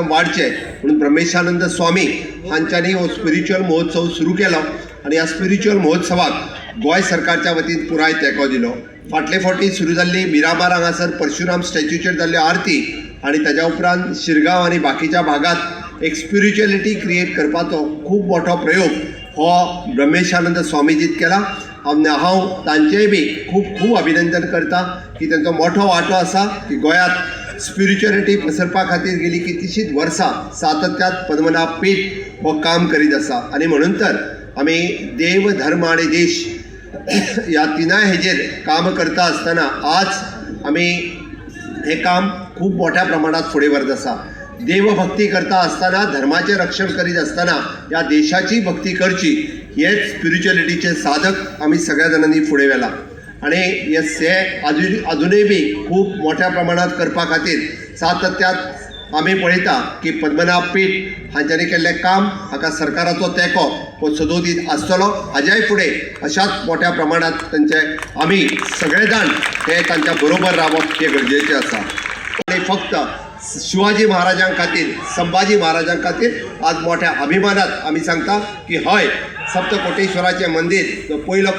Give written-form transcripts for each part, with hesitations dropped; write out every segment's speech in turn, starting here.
कार्यक्रम वाडचे म्हणून ब्रह्मेशानंद स्वामी हांच्यांनी हो स्पिरिच्युअल महोत्सव सुरू केलो आनी ह्या स्पिरिच्युअल महोत्सवाक गोंय सरकारच्या वतीन पुराय तेंको दिलो. फाटले फावटी सुरू जाल्ली मिरामार हांगासर परशुराम स्टॅच्यूचेर जाल्ली आरती आनी ताज्या उपरांत शिरगांव आनी बाकीच्या भागात एक स्पिरिच्युअलिटी क्रिएट करपाचो खूब मोठो प्रयोग हो ब्रह्मेशानंद स्वामीजीत केला. हांव तांचेय बी खूब खूब अभिनंदन करता की तांचो मोठो वांटो आसा की गोंयांत स्पिरिच्युअलिटी पसरपा खातीर गेली कितलींशींच वर्सां सातत्यात पद्मनाभ पीठ हो काम करीत आसा. आनी म्हणून तर आमी देव, धर्म आनी देश ह्या तिनाय हेजेर काम करता आसतना आज आमी हें काम खूब मोठ्या प्रमाणात फुडें व्हरत आसा. देवभक्ती करता आसतना, धर्माचें रक्षण करीत आसतना ह्या देशाची भक्ती करची हेच स्पिरिच्युअलिटीचें साधक आमी सगळ्या जाणांनी फुडें व्हेलां. आनी हे आजुनूय बी खूब मोठ्या प्रमाणात करपा खातीर सातत्यात आमी पळयता की पद्मनाभ पीठ हांच्यांनी केल्लें काम हाका सरकाराचो तेंको हो सदोदीत आसतलो. हाज्याय फुडें अशाच मोठ्या प्रमाणात तांचे आमी सगळे जाण हे तांच्या बरोबर रावप हें गरजेचें आसा. आनी फक्त शिवाजी महाराजां खातीर, संभाजी महाराजां खातीर आज मोठ्या अभिमानात आमी सांगता की हय, सप्तकोटेश्वराचें मंदीर जो पयलो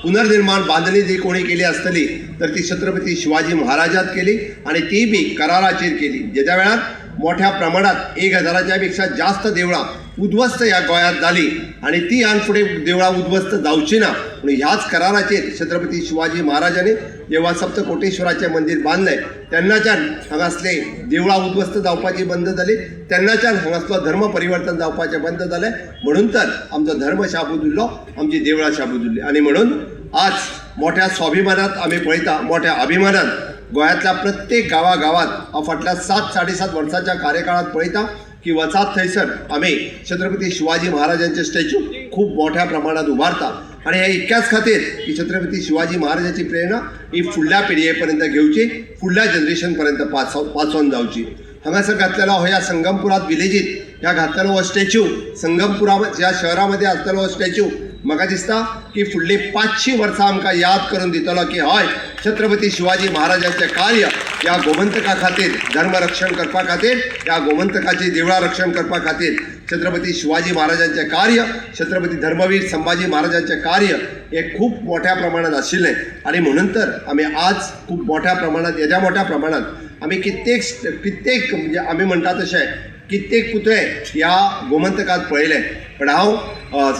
पुनर्निर्माण बांदणी जी कोणी केली आसतली तर ती छत्रपती शिवाजी महाराजात केली आनी ती बी कराराचेर केली. जेच्या वेळार मोठ्या प्रमाणात 1000च्या पेक्षा जास्त देवळां उद्ध्वस्त ह्या गोंयांत जाली आनी ती ह्यान फुडें देवळां उद्ध्वस्त जावची ना म्हणून ह्याच कराराचेर छत्रपती शिवाजी महाराजांनी जेव्हा सप्तकोटेश्वराचें मंदीर बांदलें तेन्नाच्यान हांगासले देवळां उद्ध्वस्त जावपाची बंद जाली, तेन्नाच्यान हांगासलो धर्म परिवर्तन जावपाचें बंद जालें. म्हणून तर आमचो धर्म शाबूत उरलो, आमची देवळां शाबूत उरली. आनी म्हणून आज मोठ्या स्वाभिमानात आमी पळयता, मोठ्या अभिमानान गोंयांतल्या प्रत्येक गांवागांवांत हांव फाटल्या 7 साडे 7 वर्सांच्या कार्यकाळांत पळयता की वचात थंयसर आमी छत्रपती शिवाजी महाराजांचे स्टॅच्यू खूब मोठ्या प्रमाणात उबारता. आनी हे इतक्याच खातीर की छत्रपती शिवाजी महाराजाची प्रेरणा ही फुडल्या पिळगे पर्यंत घेवची, फुडल्या जनरेशन पर्यंत पासोन जावची. हांगासर घातलेलो हो ह्या संगमपुरात विलेजीत ह्या घातलेलो हो स्टॅच्यू, संगमपुरा ह्या शहरामध्ये आसतलो हो स्टॅच्यू म्हाका दिसता की फुडली 500 वर्सां आमकां याद करून दितलो की हय, छत्रपती शिवाजी महाराजांचें कार्य ह्या गोमंतका खातीर, धर्म रक्षण करपा खातीर, ह्या गोमंतकाची देवळां रक्षण करपा खातीर छत्रपती शिवाजी महाराजांचें कार्य, छत्रपती धर्मवीर संभाजी महाराजांचें कार्य हें खूब मोठ्या प्रमाणात आशिल्लें. आनी म्हणून तर आमी आज खूब मोठ्या प्रमाणात, येद्या मोठ्या प्रमाणात आमी कित्येक कित्येक म्हणजे आमी म्हणटा तशें कित्येक पुतळे ह्या गोमंतकात पळयले. पण हांव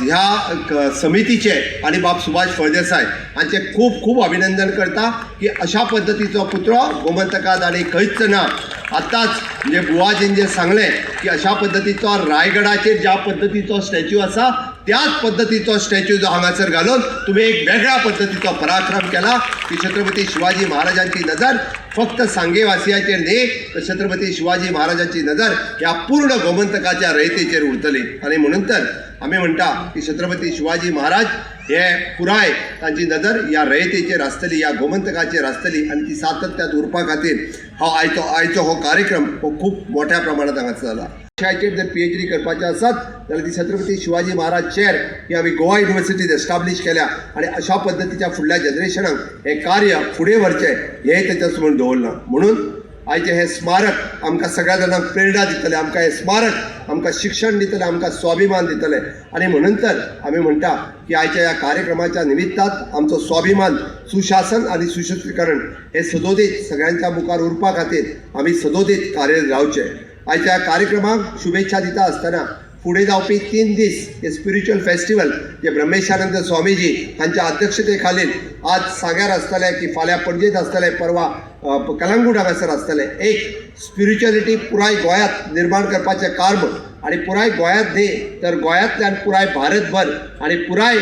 ह्या समितीचे आनी बाब सुभाष फळदेसाय हांचें खूब खूब अभिनंदन करता की अशा पद्दतीचो पुतळो गोमंतकात आनी खंयच ना. आतांच म्हणजे बुवाजीन जें सांगलें की अशा पद्दतीचो रायगडाचेर ज्या पद्दतीचो स्टॅच्यू आसा त्याच पद्दतीचो स्टॅच्यू जो हांगासर घालून तुमी एक वेगळ्या पद्दतीचो पराक्रम केला की छत्रपती शिवाजी महाराजांची नजर फक्त सांगेवासियाचेर न्ही तर छत्रपती शिवाजी महाराजांची नजर ह्या पूर्ण गोमंतकाच्या रयतेचेर उरतली. आनी म्हणून तर आमी म्हणटा की छत्रपती शिवाजी महाराज हे पुराय तांची नजर ह्या रयतेचेर आसतली, ह्या गोमंतकाचेर आसतली आनी ती सातत्यात उरपा खातीर हो आयचो हो कार्यक्रम हो खूब मोठ्या प्रमाणात हांगासर जाला. विशयाचेर जर PhD करपाचे आसत जाल्यार ती छत्रपती शिवाजी महाराज चेअर ही आमी गोवा युनिवर्सिटीत एस्टाब्लीश केल्या आनी अशा पद्दतीच्या फुडल्या जनरेशनाक हें कार्य फुडें व्हरचें हें तेच्या समोर दवरलां. म्हणून आयचें हें स्मारक आमकां सगळ्या जाणांक प्रेरणा दितलें, आमकां हें स्मारक आमकां शिक्षण दितलें, आमकां स्वाभिमान दितलें. आनी म्हणून तर आमी म्हणटा की आयच्या ह्या कार्यक्रमाच्या निमित्तान आमचो स्वाभिमान, सुशासन आनी सुशस्त्रीकरण हें सदोदीत सगळ्यांच्या मुखार उरपा खातीर आमी सदोदीत कार्यरत रावचें. आयच्या कार्यक्रमाक शुभेच्छा दिता आसतना फुडें जावपी 3 दीस हे स्पिरिच्युअल फेस्टिवल जे ब्रह्मेशानंद स्वामीजी हांच्या अध्यक्षते खालील आज सांग्यार आसतलें की फाल्यां पणजेत आसतलें, परवा कलंगूट हांगासर आसतलें, एक स्पिरिच्युअलिटी पुराय गोंयांत निर्माण करपाचें कार्म आनी पुराय गोंयांत न्ही तर गोंयांतल्यान पुराय भारतभर आनी पुराय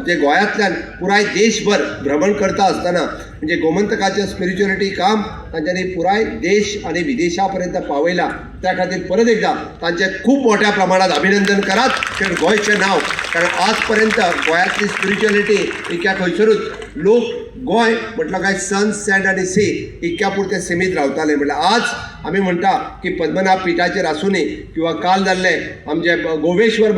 जे गोंयांतल्यान पुराय देशभर भ्रमण करता आसतना म्हणजे गोमंतकाचें स्पिरिच्युअलिटी काम तांच्यांनी पुराय देश आनी विदेशा पर्यंत पावयलां. त्या खातीर परत एकदा तांचें खूब मोठ्या प्रमाणात अभिनंदन करात. कारण गोंयचें नांव, कारण आज पर्यंत गोंयांतली स्पिरिच्युअलिटी इतक्या खंयसरूच लोक गोंय म्हटलं काय सन, सँड आनी सी इतक्या पुरतें सिमीत रावताले. म्हटल्यार आज आमी म्हणटा की पद्मनाभ पिठाचेर आसुनी किंवा काल जाल्लें आमचें गोवेश्वर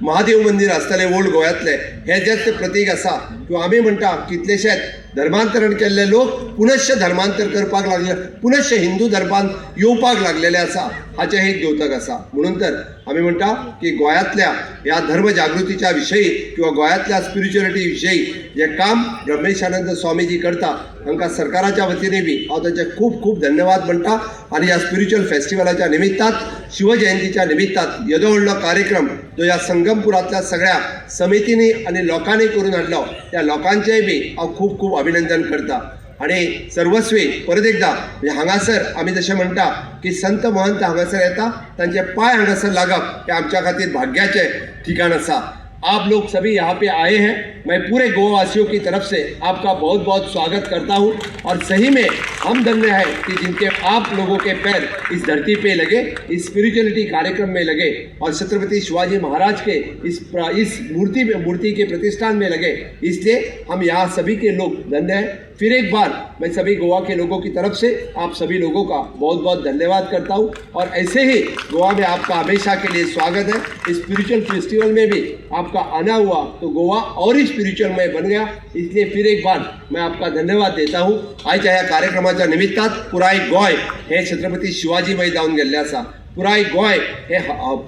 महादेव मंदीर आसतलें ओल्ड गोंयांतलें, हें जें तें प्रतीक आसा. किंवा आमी म्हणटा कितलेशेच धर्मांतरण केल्ले लोक पुनश्च धर्मांतर करपाक लागले, पुनश्च हिंदू धर्मांत येवपाक लागलेले आसा, हाचें एक द्योतक आसा. म्हणून तर आमी म्हणटा की गोंयांतल्या ह्या धर्म जागृतीच्या विशयी किंवा गोंयांतल्या स्पिरिच्युअलिटी विशयी जें काम ब्रह्मेशानंद स्वामीजी करता तांकां सरकाराच्या वतीने बी हांव तांचे खूब खूब धन्यवाद म्हणटा. आनी ह्या स्पिरिच्युअल फेस्टिवलाच्या निमित्तान, शिवजयंतीच्या निमित्तान येदो व्हडलो कार्यक्रम जो ह्या संगमपुरांतल्या सगळ्या समितींनी आनी लोकांनी करून हाडलो, त्या लोकांचेय बी हांव खूब खूब अभिनंदन करता. आनी सर्वस्वी परत एकदा म्हणजे हांगासर आमी जशें म्हणटा की संत महंत हांगासर येता, तांचे पांय हांगासर लागप हें आमच्या खातीर भाग्याचें ठिकाण आसा. आप लोग सभी यहाँ पे आए हैं, मैं पूरे गोवावासियों की तरफ से आपका बहुत बहुत स्वागत करता हूँ. और सही में हम धन्य हैं कि जिनके आप लोगों के पैर इस धरती पे लगे, इस स्पिरिचुअलिटी कार्यक्रम में लगे और छत्रपति शिवाजी महाराज के इस मूर्ति के प्रतिष्ठान में लगे, इसलिए हम यहाँ सभी के लोग धन्य हैं. फिर एक बार मैं सभी गोवा के लोगों की तरफ से आप सभी लोगों का बहुत बहुत धन्यवाद करता हूँ. और ऐसे ही गोवा में आपका हमेशा के लिए स्वागत है. इस स्पिरिचुअल फेस्टिवल में भी आपका आना हुआ तो गोवा और ही स्पिरिच्युअल में बन गया, इसलिए फिर एक बार मैं आपका धन्यवाद देता हूँ. आयच्या ह्या कार्यक्रमाच्या निमित्तान पुराय गोंय हे छत्रपती शिवाजीमय जावन गेल्लें आसा. पुराय गोंय हे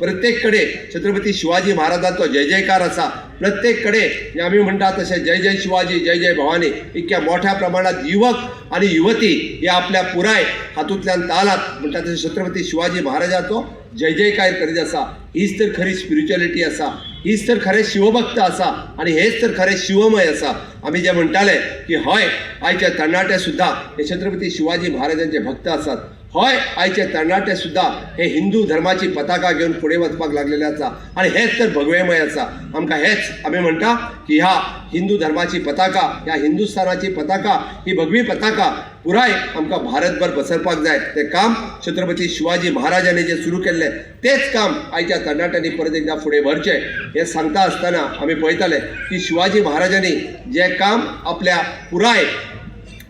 प्रत्येक कडेन छत्रपती शिवाजी महाराजांचो जय जयकार आसा. प्रत्येक कडेन आमी म्हणटा तशें जय जय शिवाजी, जय जय भवानी इतक्या मोठ्या प्रमाणात युवक आनी युवती हे आपल्या पुराय हातूंतल्यान तालात म्हणटा तशें छत्रपती शिवाजी महाराजाचो जय जयकार करीत आसा. हीच तर खरी स्पिरिच्युअलिटी आसा, हीच तर खरें शिवभक्त आसा आनी हेच तर खरें शिवमय आसा. आमी जे म्हणटाले की हय आयचे तरणाटे सुद्दां हे छत्रपती शिवाजी महाराजांचे भक्त आसात, हय आयचे तरणाटे सुद्दां हे हिंदू धर्माची पताका घेवन फुडें वचपाक लागलेले आसा आनी हेच तर भगवेमय आसा. आमकां हेच आमी म्हणटा की ह्या हिंदू धर्माची पताका, ह्या हिंदुस्थानाची पताका, ही भगवी पताका पुराय आमकां भारतभर पसरपाक जाय. तें काम छत्रपती शिवाजी महाराजांनी जें सुरू केल्लें तेंच काम आयच्या तरणाट्यांनी परत एकदां फुडें व्हरचें हें सांगता आसतना आमी पळयताले की शिवाजी महाराजांनी जें काम आपल्या पुराय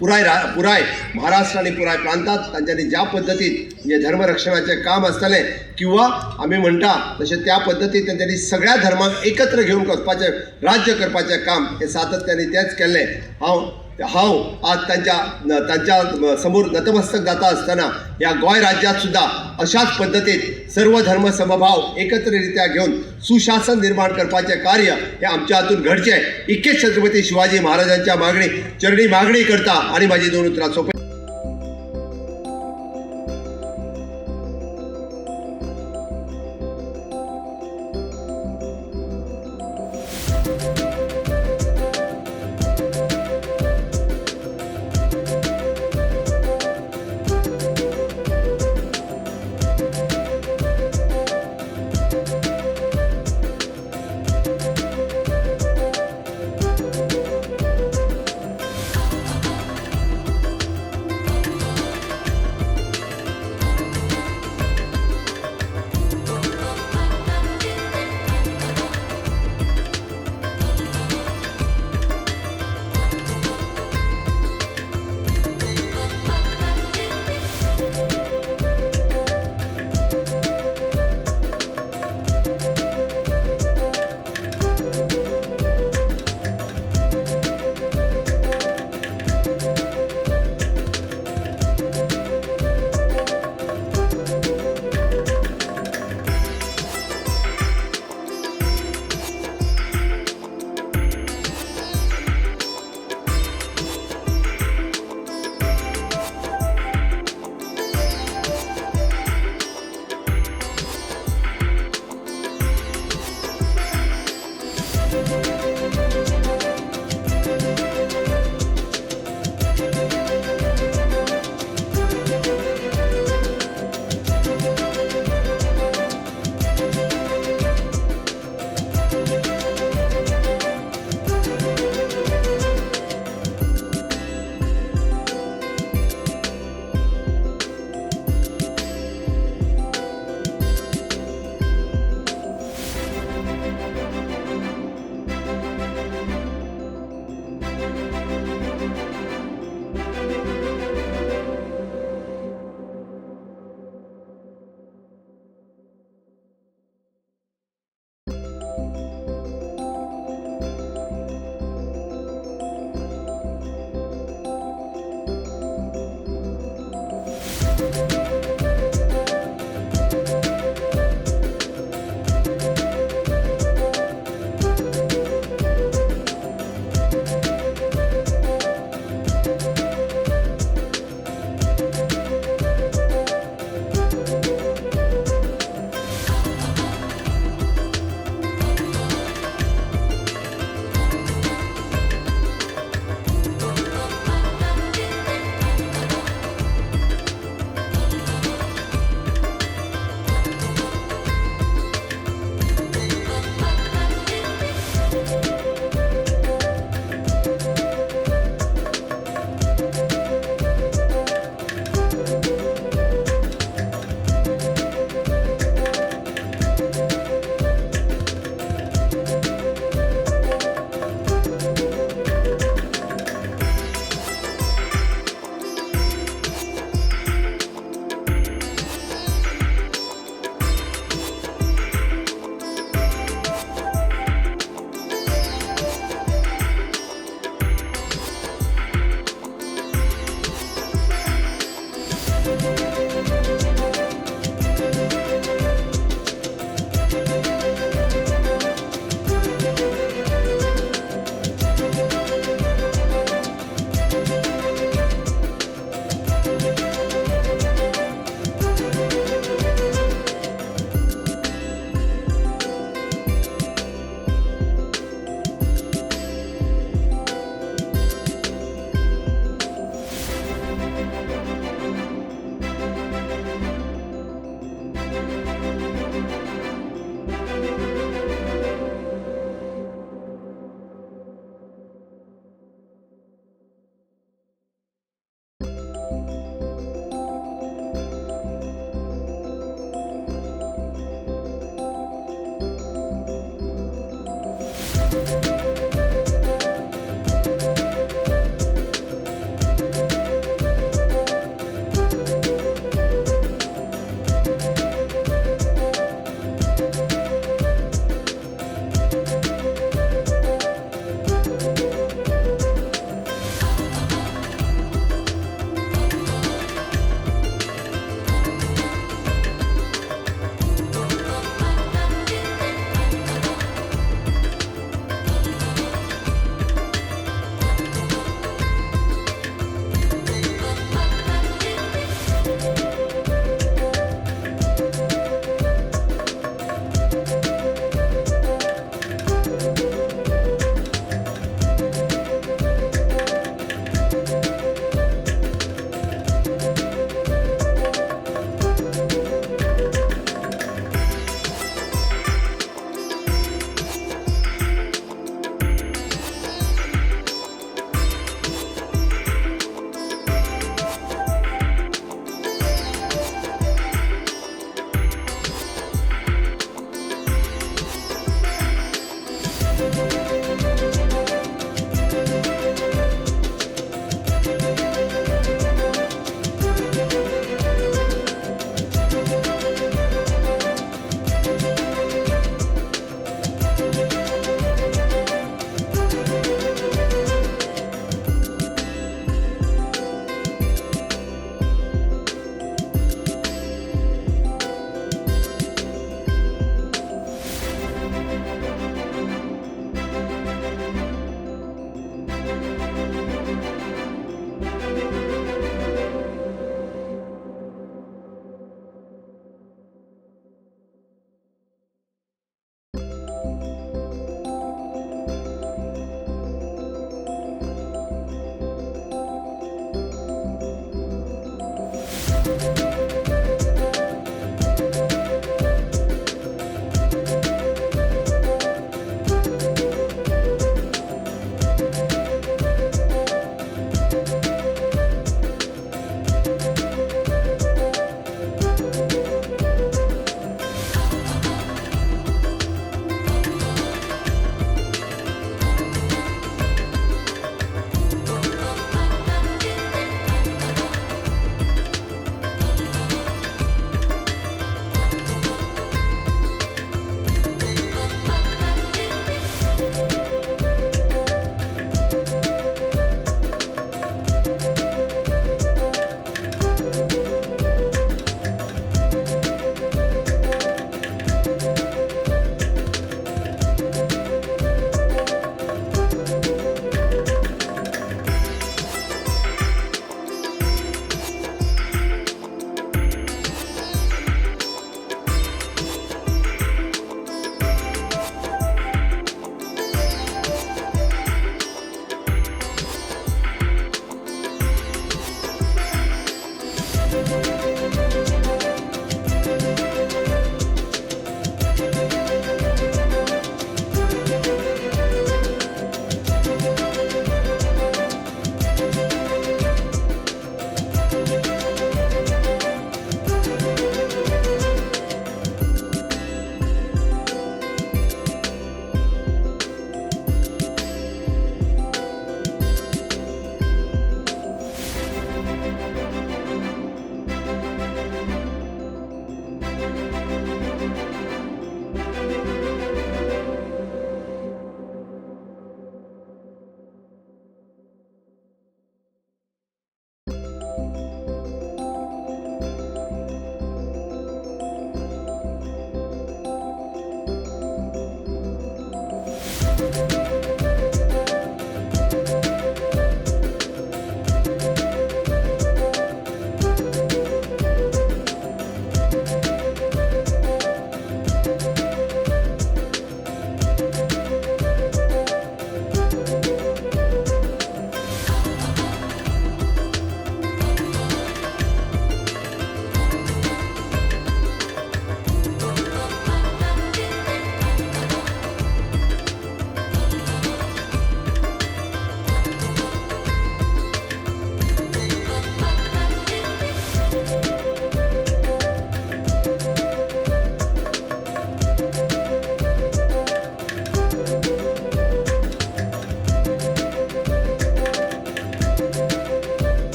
पुराय पुराय महाराष्ट्र आनी पुराय प्रांतांत तांच्यांनी ज्या पद्दतीन जे धर्मरक्षणाचें काम आसतलें किंवा आमी म्हणटा तशें त्या पद्दतीन तांच्यांनी सगळ्या धर्मांक एकत्र घेवन वचपाचें, राज्य करपाचें काम हें सातत्यान तेंच केल्लें. हांव आज तांच्या तांच्या समोर नतमस्तक जाता आसतना ह्या गोंय राज्यांत सुद्दां अशाच पद्दतीन सर्व धर्म समभाव एकत्ररित्या घेवन सुशासन निर्माण करपाचें कार्य हें आमच्या हातून घडचें इतकेच छत्रपती शिवाजी महाराजांच्या मागणी चरणी मागणी करता आनी म्हाजी दोन उतरां सोंपयतां.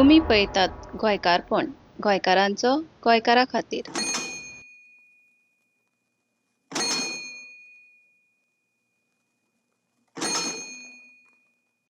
तुमी पळयतात गोंयकारपण, गोंयकारांचो, गोंयकारा खातीर.